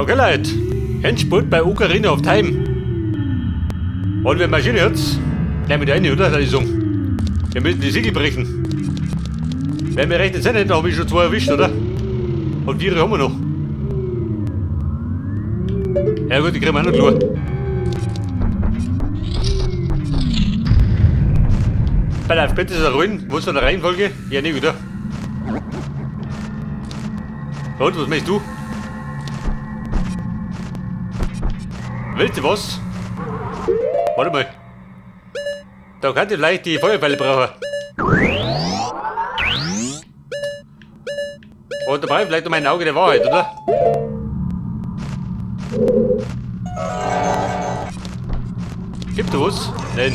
Okay, Leute. Endspurt bei Ocarina of Time. Und wenn Maschine jetzt, gleich mit rein, oder? Soll ich sagen. Wir müssen die Siegel brechen. Wenn wir recht sind, da habe ich schon zwei erwischt, oder? Und vier haben wir noch. Ja gut, die kriegen wir auch noch klar. Bei der spätestens Rollen, wo ist von der Reihenfolge? Ja, nicht wieder. Und, was möchtest du? Willst du was? Warte mal. Da kann ich vielleicht die Feuerpfeile brauchen. Und dabei vielleicht noch mein Auge der Wahrheit, oder? Gibt es was? Nein.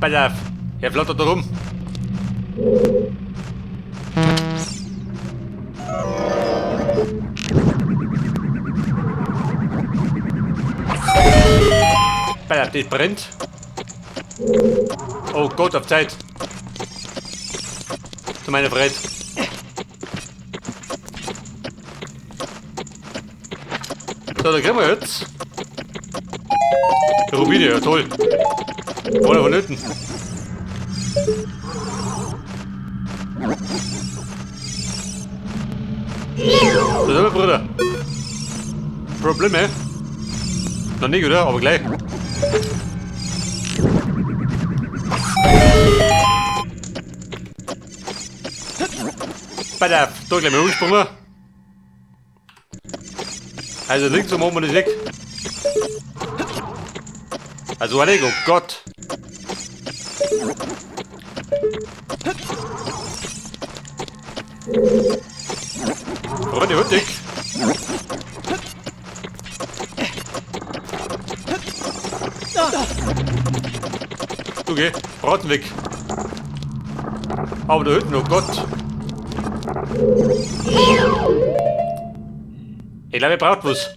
Pass auf, er flattert da rum. Pass auf, das brennt. Oh Gott, auf Zeit. Zu meiner Freude. So, da kriegen wir jetzt. Rubine, ja toll. Voll vonnöten. Da sind wir, Bruder. Probleme? Noch nicht, oder? Aber gleich. Pass auf, da gleich mal umgesprungen. Also links um oben ist weg. Also warte, oh Gott. Freunde, hurtig. Okay, Braten weg. Aber da hinten, oh Gott. Ich glaube, ihr braucht was.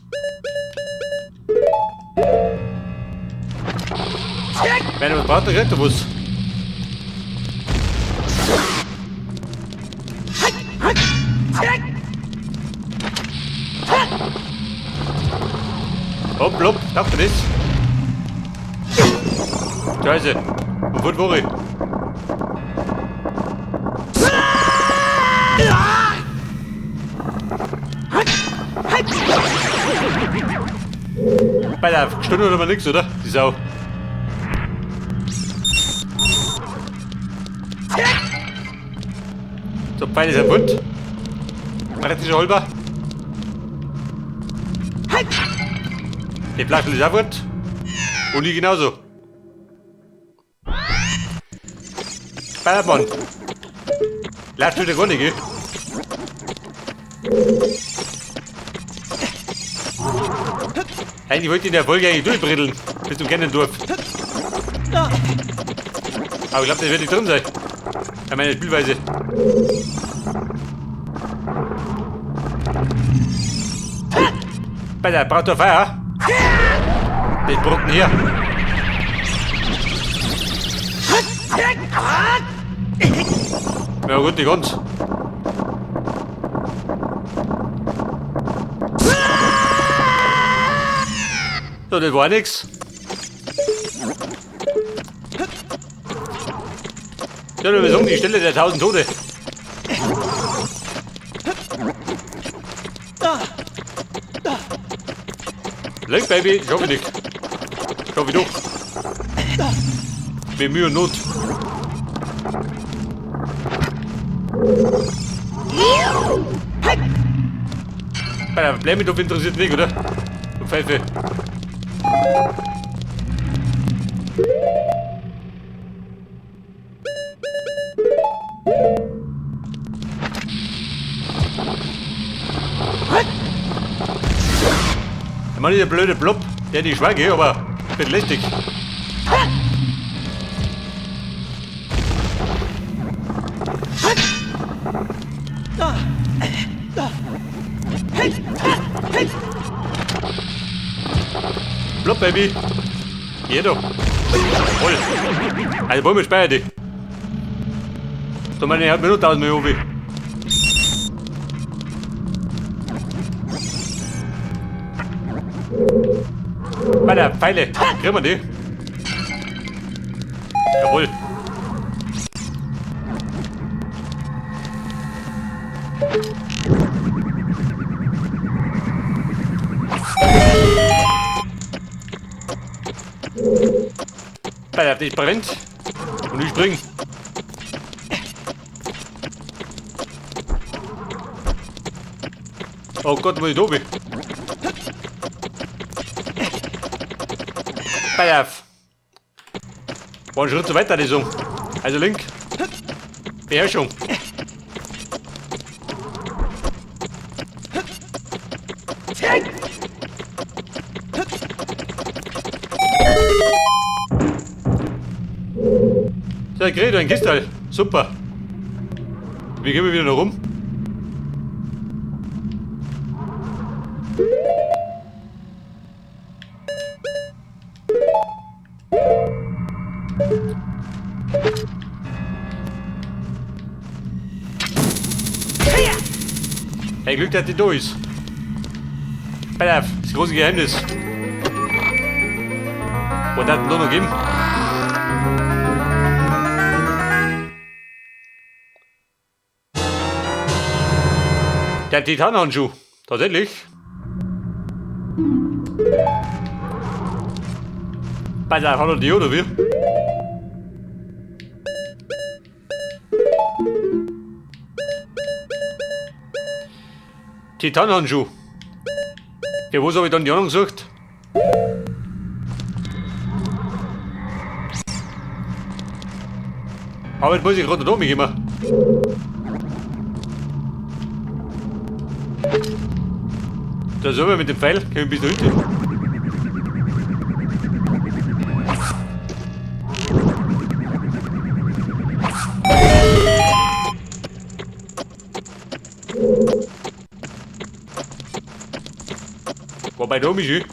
Wenn ihr was braucht, dann kriegt ihr was. Hopp, plopp, taucht er das? Scheiße. Und wo war ich? Bei der Stunde oder mal nix, oder? Die Sau. So, Pfeil ist ein. Praktisch halber. Die Flasche ist auch fort. Und die genauso. Ballermann. Läuft wieder gar nicht, gell? Eigentlich wollte ich in der Folge eigentlich durchbritteln. Bis zum Kennendorf. Aber ich glaube, das wird nicht drin sein. Bei meiner Spielweise. Bei der braucht der Feuer. Den Brocken hier. Ja gut, die ganz. So, das war nix. Ja, wir sagen, die Stelle der 1000 Tote. Leck, Baby, schau ich nicht. Schau ich doch. Mit Mühe und Not. Bei der Blämendorf interessiert nicht, oder? Du Pfeife. Ich meine, der blöde Blob, der nicht schweige, aber bin lästig. Blob, Baby. Hier doch. Voll. Also, wollen wir speichern die. So, meine, hat mir nur 1000 Millionen. Bei der Pfeile. Kriegen wir die? Jawohl. Bei der, das brennt. Und ich spring. Oh Gott, wo ich da bin. Pass auf. War ein Schritt zu weit, die so. Also Link. Beherrschung. So, ich krieg ein Kistal. Super. Wie gehen wir wieder noch rum? Hey, Glück, dass die da ist. Pass auf, das große Geheimnis. Was hat denn da noch gegeben? Der Titanhandschuh. Tatsächlich. Pass auf, hat er die oder wie? Titanhandschuh. Ja, wo habe ich dann die anderen gesucht? Aber jetzt muss ich gerade da mich immer. Da sind wir mit dem Pfeil, können wir bis da hinten. Wobei da mich.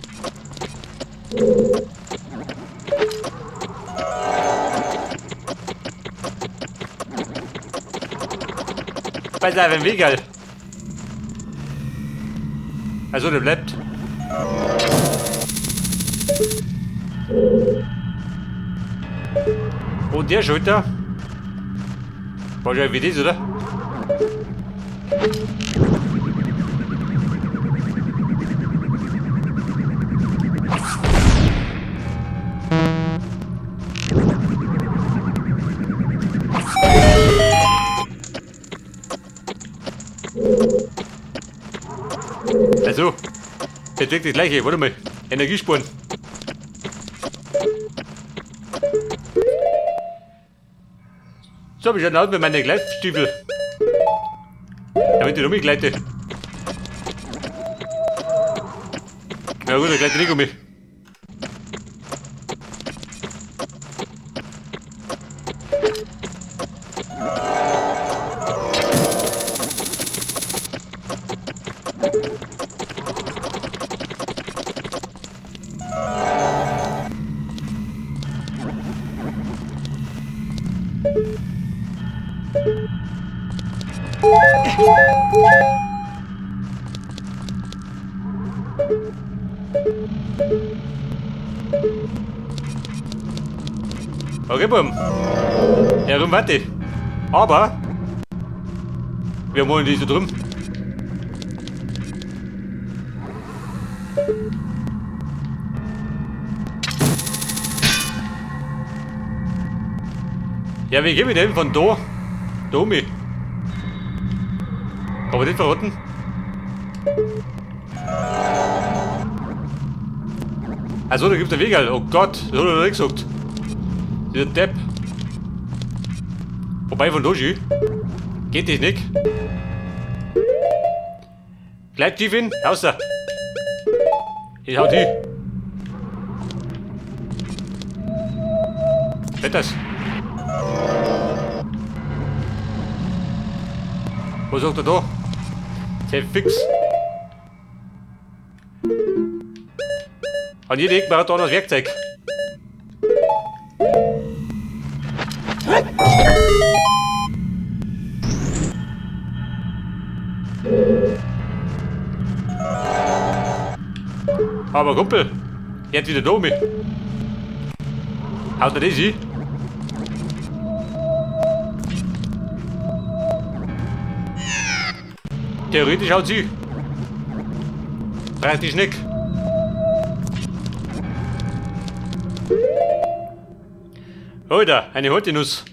Pass auf, ein Weg, Also, der bleibt. Und der Schulter. Wahrscheinlich wie das, oder? Also, das wirkt das gleiche. Warte mal. Energiespuren. So, wie schaut aus mit meinen Gleitstiefel? Damit ich rumgleite. Ja gut, da gleitet nicht um mich. Okay, Buben. Ja, rum, warte. Aber wir wollen die so drum. Ja, wie gehen wir denn von da? Da um mich. Kann man nicht verrotten? Also, da gibt's einen Weg, Alter. Oh Gott, das hat er nicht gesagt. Dieser Depp. Wobei von Doji. Geht das nicht? Bleib tief hin, raus da. Ich hau die. Wetters. Was sagt er da? Sehr fix. An jeder Ecke braucht da noch das Werkzeug. Aber Kumpel, jetzt wieder da mit. Haut er das hin? Theoretisch haut sie. Praktisch nicht. Alter, eine harte Nuss.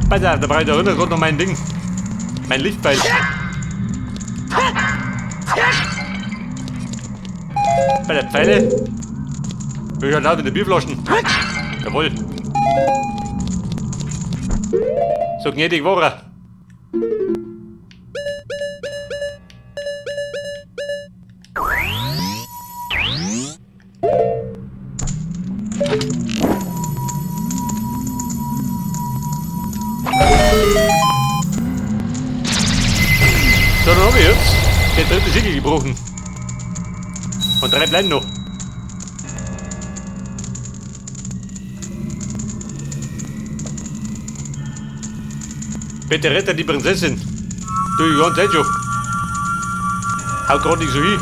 Pass auf, da brauche ich da runter gerade noch mein Ding. Mein Lichtpfeil. Bei der Pfeile. Bin ich halt laut in den Bierflaschen. Jawohl. So gnädig war er. So, dann hab ich jetzt den dritten Siegel gebrochen. Und 3 bleiben noch. Bitte rette die Prinzessin. Du, ich ganz schon. Haut grad nicht so hin.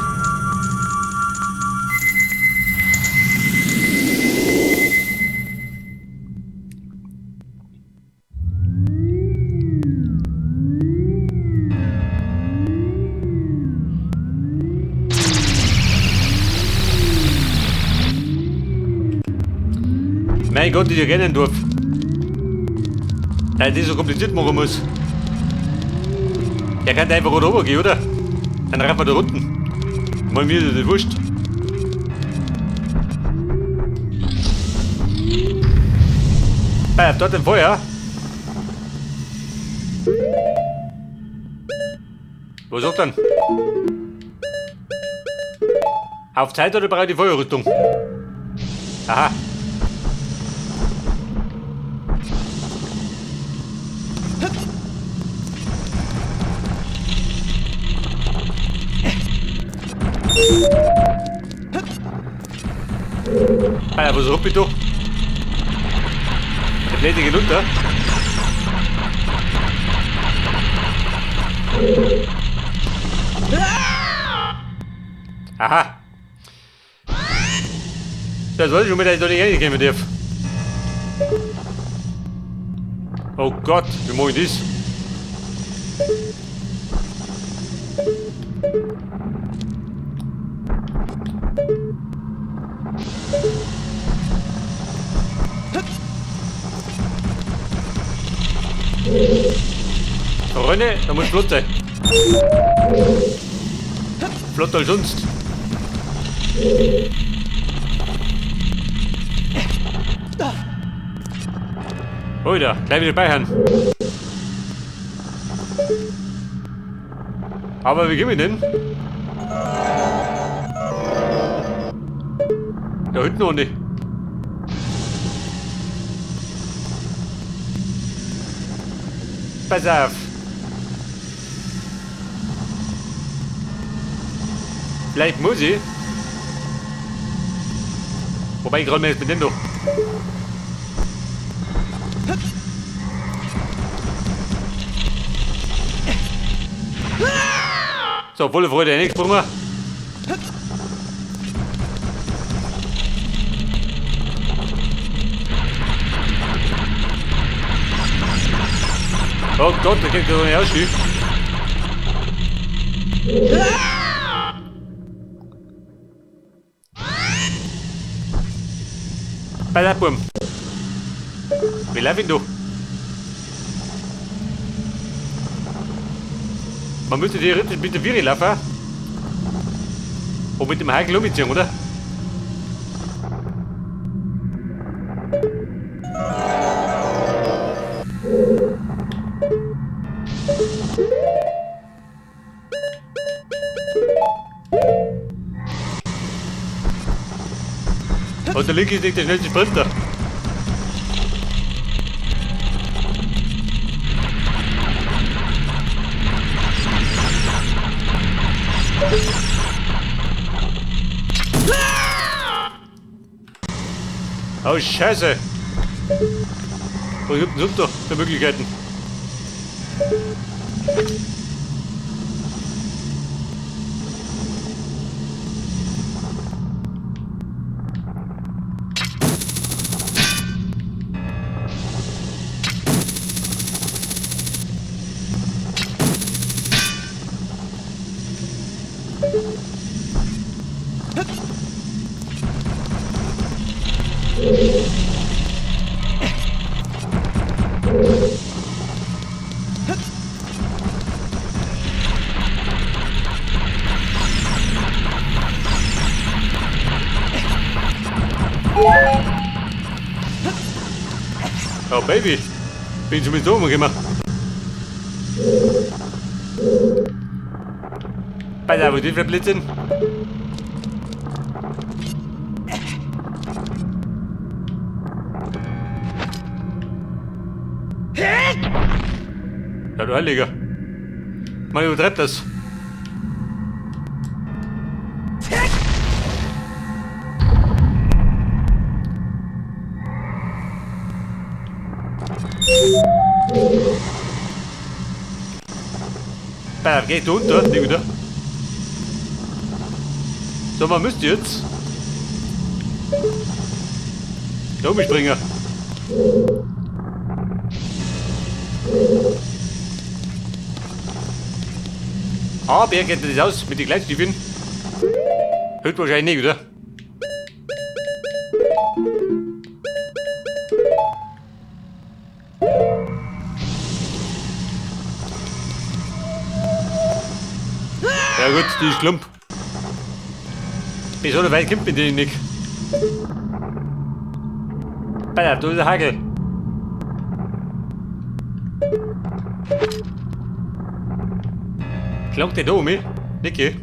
Mein Gott, ich erkennen darf. Dass ich das so kompliziert machen muss. Der kann einfach runter gehen, oder? Dann raffen wir da unten. Mal mir ist das wurscht. Bei, dort im Feuer. Was sagt denn? Auf Zeit oder brauche ich die Feuerrüstung? Aha. Ah ja, was rupp ich da? Der Blätter geht runter. Aha. Das weiß ich schon, dass ich da nicht reinkommen darf. Oh Gott, wie mach ich das? Freunde, da muss flott sein. Flotter als sonst. Alter, gleich wieder speichern. Aber wie gehen wir denn? Da hinten noch nicht. Pass auf. Vielleicht muss ich. Wobei ich gerade mir jetzt mit dem doch. So, volle Freude reingesprungen. Oh Gott, da geht gar nicht aus. Pass auf, Bub. Wie lauf ich da? Man müsste theoretisch mit der Viere laufen. Und mit dem Hakel umziehen, oder? Und der linke ist nicht der schnellste Sprinter. Oh Scheiße! Was gibt es denn sonst noch für Möglichkeiten? Oh Baby, bin schon mit oben gekommen. Bei der, wo die verblitzen. Ja, du Heiliger. Man übertreibt das. Bei, geht unter, nicht wieder. So, man müsste jetzt da oben springen. Aber geht das aus mit den Gleitstiefeln? Hört wahrscheinlich nicht, oder? Ja gut, die ist klump. Besonders weit kommt mit denen nicht. Pass auf, da ist der Hagel. Klangt der da um mich? Niki?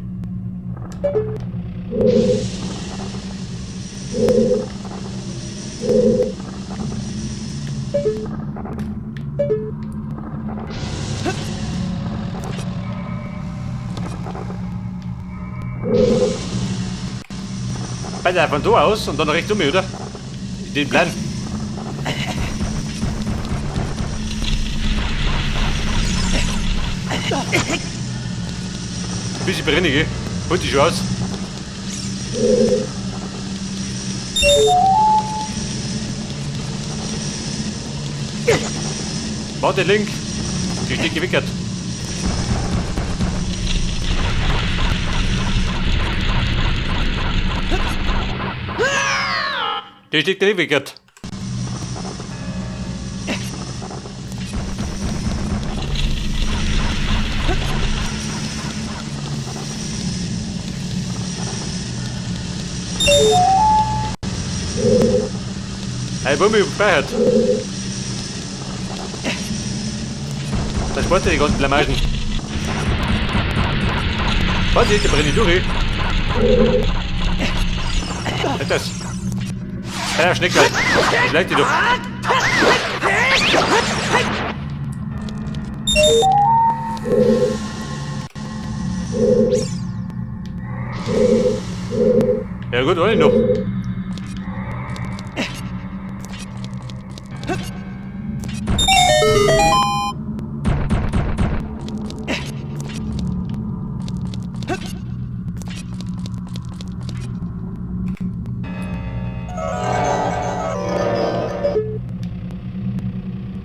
Pass auf, von da aus und dann rechts um mich, oder? Den Plan. Ein bisschen brennig, holt dich schon aus. Warte, Link. Die steht gewickelt. Die steht gewickelt. Hey, Bummi, gespeichert. Das spart die ganzen Blamagen. Warte, da brenne ich durch. Was ist das? Ja, Schnecke. Schleich die doch. Ja gut, wollen noch.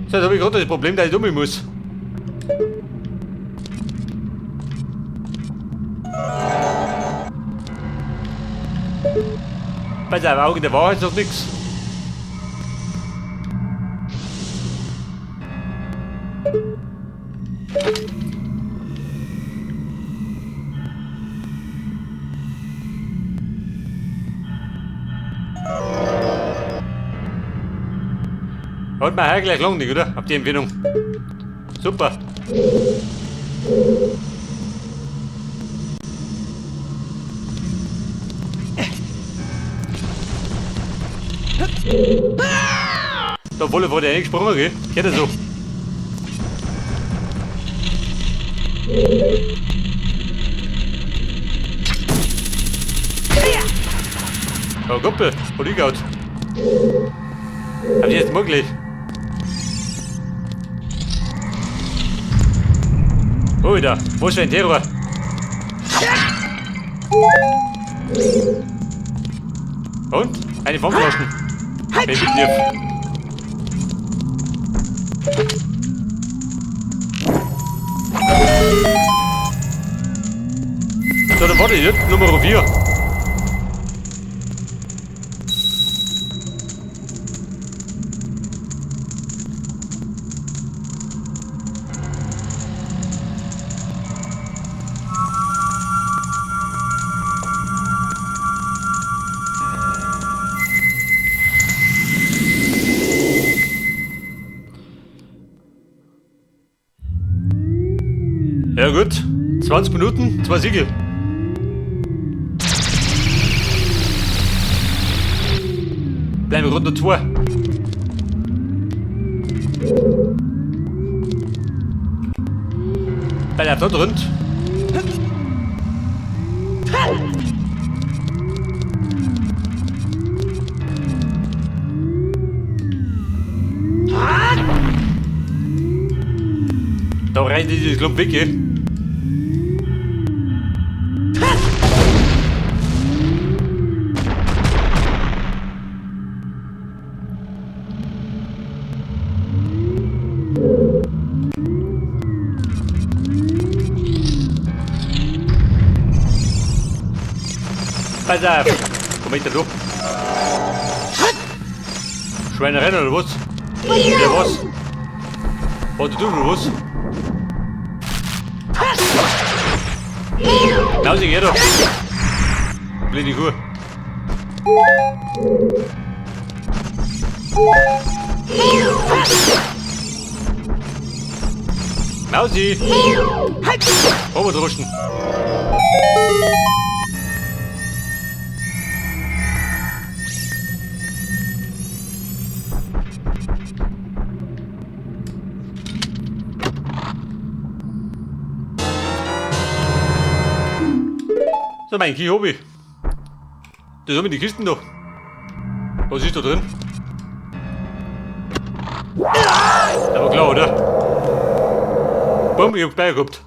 So, jetzt habe ich gerade das Problem, dass ich um muss. Bei der Augen der Wahrheit ist noch nichts. Hat man hier gleich lang nicht, oder? Auf die Empfehlung. Super. Da wolle wurde eingesprungen, gell? Geht das so. Oh, Kumpel, wo liegt out? Hab ich jetzt möglich? Alter, was für ein Terror. Und? Eine Pfandflaschen. Wenn ich mitnehm. So, dann warte ich jetzt. Nummer 4. Ja gut, 20 Minuten, 2 Siegel. Bleiben wir runter 2. Bleib da drin. Da rein dieses Klump weg, ey. Pass auf! Komm ich da durch? Schweinerennen oder was? Ja, was? Was du oder was? Nausig, her da! Blöde Kuh! Mausi! Oberdraschen! So, mein Hobby. Das haben wir die Kisten da. Was ist da drin? Da war klar, oder? Bumm, ich hab Gleich gehabt.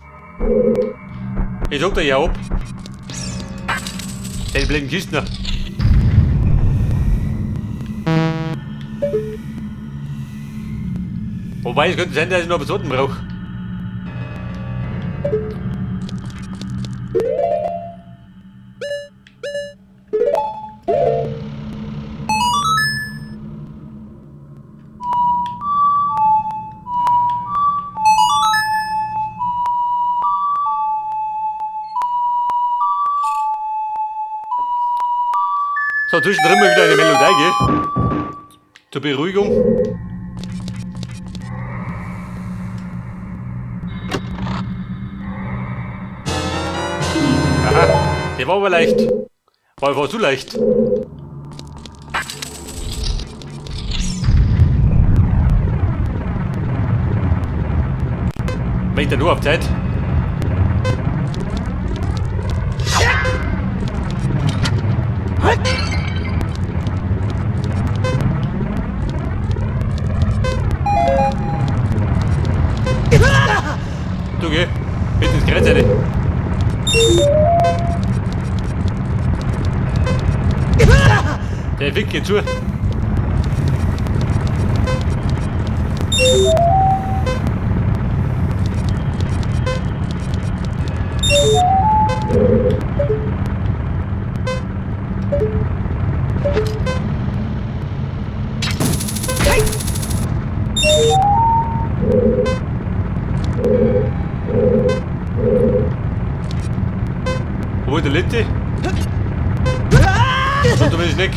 Ich sag dir ja ab. Die blöden Kisten. Wobei, es könnte sein, dass ich noch was anderes brauche. So, zwischendrin mal wieder eine Melodie, gell? Zur Beruhigung. Aha, der war aber leicht. War einfach zu leicht. Bin ich da nur auf Zeit? Du geh, mit ins Kreuz rein. Der Fick geht zu. Wo ist der Litte? Und du bist nicht.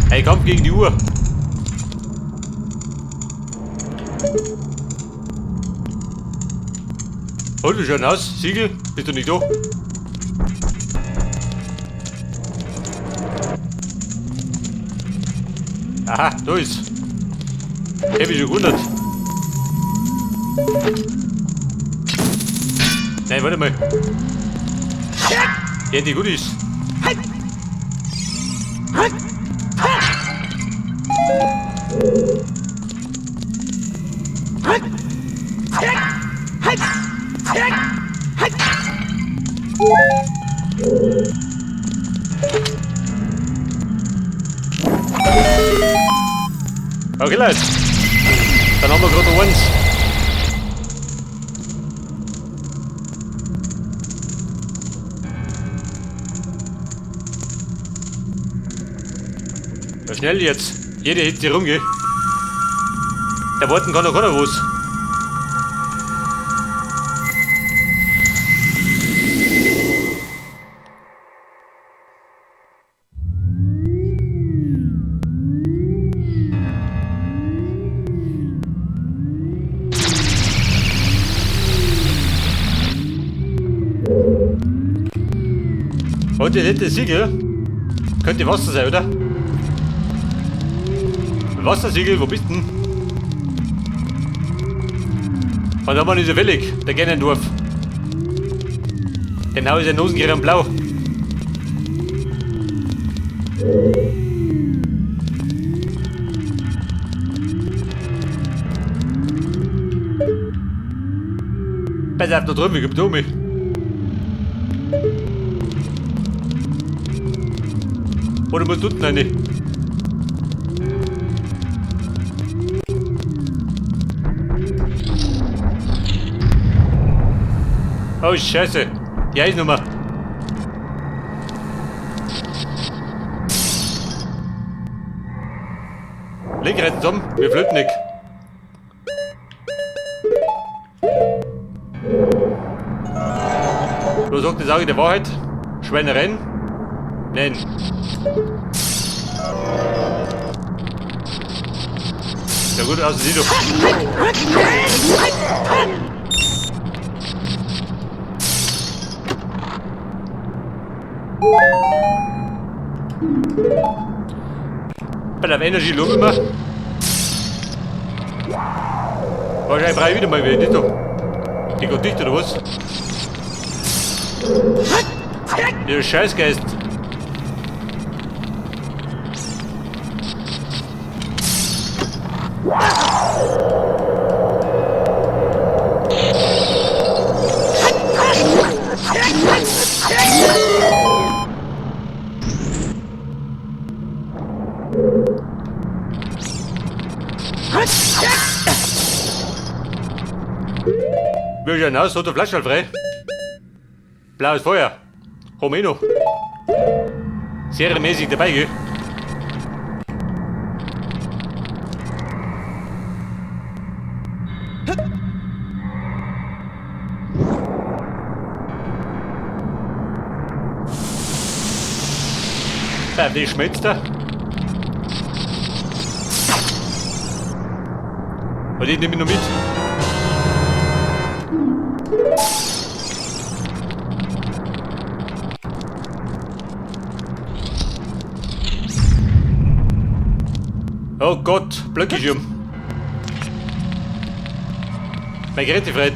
Hey, Kampf gegen die Uhr. Und wie schaut aus? Siegel? Bist du nicht da? Aha, da ist. Ich hab mich schon gewundert. Nein, warte mal. Ja, die Goodies. Okay, Leute. Dann haben wir gerade noch eins. Ja, schnell jetzt. Jeder hebt sich rum, gell? Da warten kann doch keiner was. Und der letzte Siegel könnte Wasser sein, oder? Wassersiegel, wo bist du denn? Und da war nicht so willig, der Gennendorf. Den hau ich den Nosengerät blau. Pass auf, da drüben, ich geb da mich. Oder muss unten rein? Oh Scheiße, die Eisnummer. Lenkrad zusammen, wir flöten nicht. Was sagt das Auge der Wahrheit? Schweinereien? Nein. Ja gut, also sieh doch. Bei der Energy schauen wir. Wahrscheinlich brauche ich wieder mal wieder, nicht doch. Die geht dicht oder was? Der Scheißgeist. Wie schaut aus? Hat der Flasche frei? Blaues Feuer. Haben wir eh noch. Serienmäßig dabei, gell? Ja, die schmilzt da. Und die nehme ich noch mit. Oh Gott, Blöckeschirm. Mein Gerät ist frei.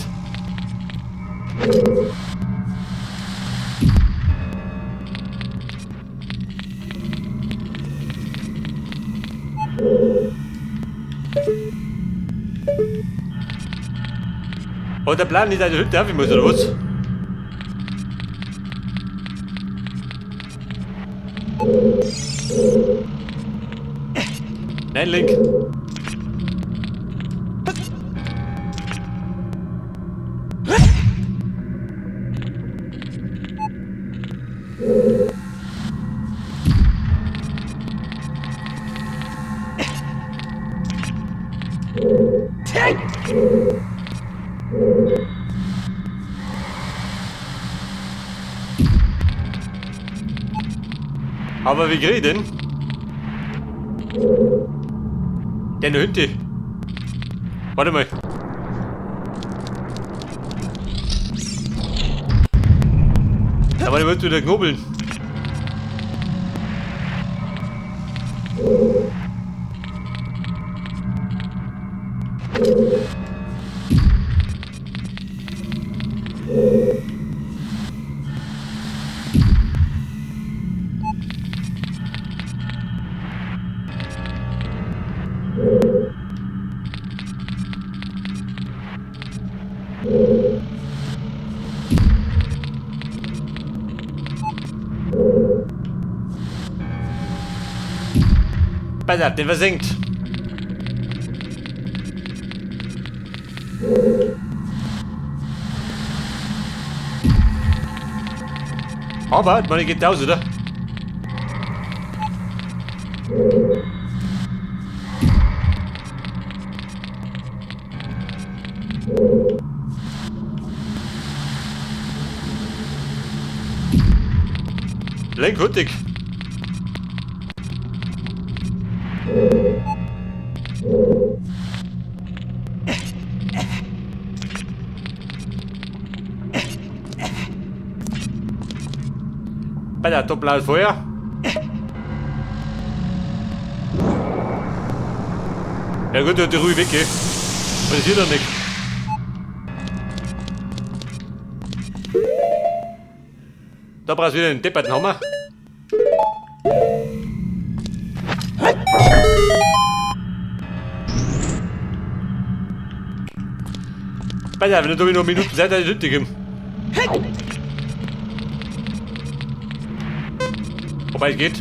Oh, der Plan ist eine Hütte, ich muss oder was? Nein, Link. Aber wie krieg ich denn? Der Hünte. Warte mal. Aber der wird wieder knobeln. Pass auf, den versenkt. Aber, meine geht aus, oder? Lenk hurtig. Bei der blaues Feuer. Ja gut, die ruhig weg, Passiert doch nichts. Da brauchst du wieder den depperten Hammer. Pass auf, wenn du noch Minuten Zeit hast, die Hütte. Wobei es geht.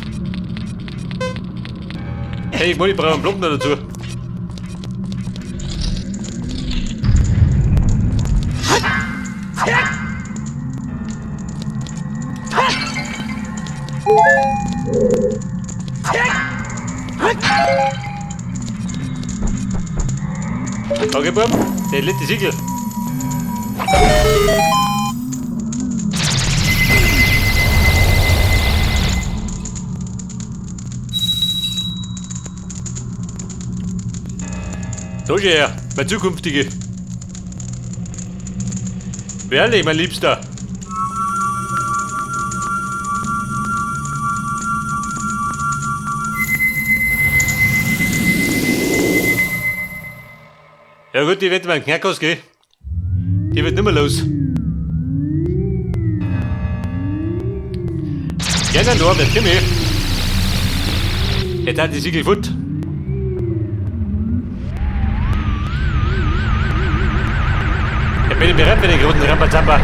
Hey, ich brauche einen Block noch dazu. Okay, Bub, der letzte Siegel. Da schau her, mein zukünftige. Werli, mein Liebster. Ja gut, die wird meinen Knackhaus gehen. Die wird nimmer los. Ja, dann Norbert, komm her. Jetzt hat die Siegel fort. Ich bin bereit für den großen Rambazamba.